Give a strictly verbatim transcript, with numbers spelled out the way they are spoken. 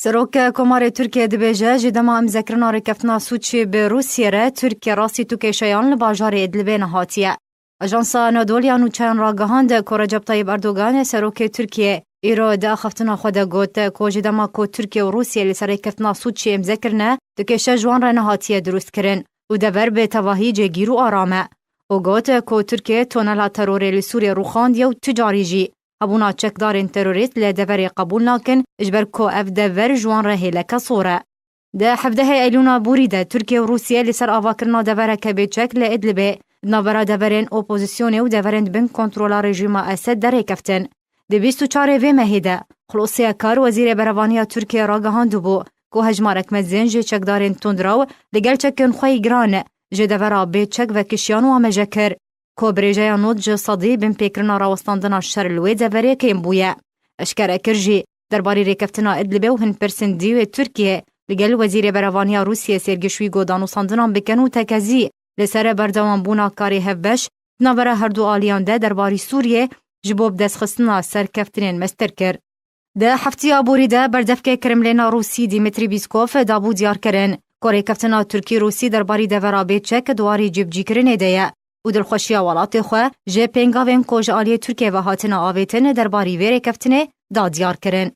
Serok Komarê Tirkiye dibêje, ji dema imzekirina rêkeftina Sûçiyê bi Rûsiyê re, Tirkiye rastî tu kêşeyan li bajarê Idlibê nehatiye. Ajansa Anadolu ya Nûçeyan ragihand, ku Recep Tayyip Erdogan, serokê Tirkiye, îro di axaftina xwe de got, ku ji dema ku Tirkiye û Rûsiyê li ser rêkeftina Sûçiyê imze kirine, tu kêşe ji wan re nehatiye dirustkirin û dever bi tevahî cêgîr û aram e. Û got, ku Tirkiye tonela terorê li Sûriyê rûxandiye û tu carî jî hebûna çekdarên terorîst li deverê qebûl nakin, ji ber ku ev dever ji wan re hêleke sor e. Di hevdehê Eylûna borî de Tirkiye û Rûsiye li ser avakirina devereke bêçek li Idlibê, di navbera deverên opozisyonê û deverên di bin kontrola rejîma Esed de rêkeftin. Di bîst û çarê vê mehê de, Xulosî Ekar, wezîrê berevaniya Tirkiye ragihandibû ku hejmarek mezin ji çekdarên tundraw li gel çekên xwe yî giran ji devera bêçek vekişiyan û ameje kir, ku bi rêjeya nod ji sedî binpêkirina rawestandina şer li wê deverê kêm bûye. Eşkere kir jî, derbarî rêkeftina Idlibê û hin pirsên dî wê Tirkiye li gel wezîrê berevaniya Rûsiyê Sêrgi Şwîgo danûstandinan bikin û tekezî li ser berdewambûna karê hevbeş di navbera her du aliyan de derbarî Sûriyê ji bo bidestxistina serkeftinên mestir kir. Di heftiya borî de berdevkê Kremlêna Rûsî Dmitry Peskov dabû diyar kirin, ku rêkeftina Tirkî-Rûsî derbarî devera bêçek di warî cîbicîkirinê de ye û dilxweşiya welatê xwe ji pêngavên ku ji aliyê Tirkiyê ve hatine avêtin derbarî vê rêkeftinê da diyar kirin.